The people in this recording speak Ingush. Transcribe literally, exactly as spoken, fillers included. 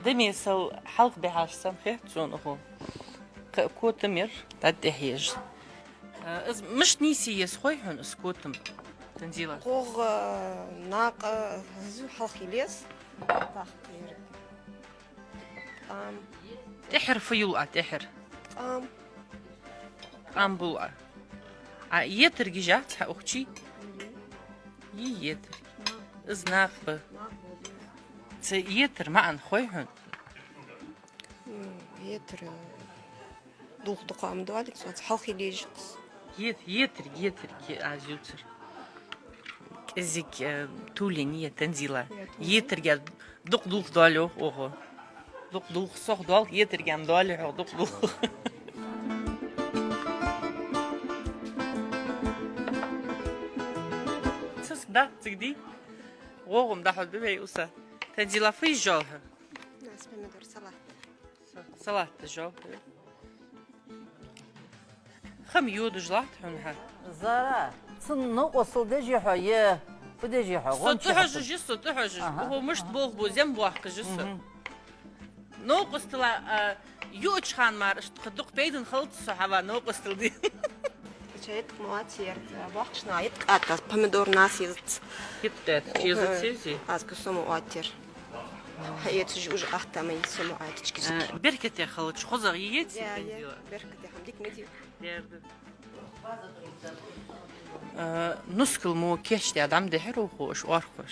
Даме сел хьалха бихьаш санна хет сона укхо. Кхы а котам яр, дӀатӀехьежа. Э, из мишта нийсъе еза хой хьона из котам, Танзила? ГӀогӀа, накъа, зу хьалха йила еза. ТӀаккха ер. Ам. ТӀехьара фу йола Ӏа, тӀехьара? Ам. Къам бола Ӏа. А етарг йижа цхьа ухчий? Йий етарг. Из накъа ба. Цу етара маӀан хой хьона? М, етара дулх дукха ма доалий, цунца хьалха йила еза-кх из. Ет-, етарг, етарг, е-, аз ювцар. КӀезига, э, тулен я, Танзила. Етарг. Етарга дукха дулх доалий оаха. Дукха дулх сох доал, етарга-м доалий хьох дукха дулх. Цас да, цига дий? ГӀогӀа-м дӀахьоргда вай уса. Танзила, фу йижа йоал хьо? Нас помидор салат. Салат йижа йоал. Хам йодаш латт хьона хьа? Зара, цун новкъостал деш я хьо, е фу деш я хьо? Со гӀонча тӀахьожаш я со, тӀахьожаш. Аха. Укхо мишта болх бу, зем боаккхаш я со. Мгм. Новкъостала, а, юача хана мара иштта кхы дукха пайдана хилац со хьава новкъостал де. Чай тӀа ма оттаяр, боккхача наха йиткъатта помидор, нас езац. Йиткъатта езац, э, ези? Аз кхы со ма оттаяр. Хьаэцаш уже ахта ма йий, со ма оттача кизик. Э, беркате хилча, хозагӀа йиеце, я, я, Танзила? Беркате хӀама дика ма дий. Дерда. Э, нускал мо кийчдаь дӀа ма дихьар укхо уж оархош?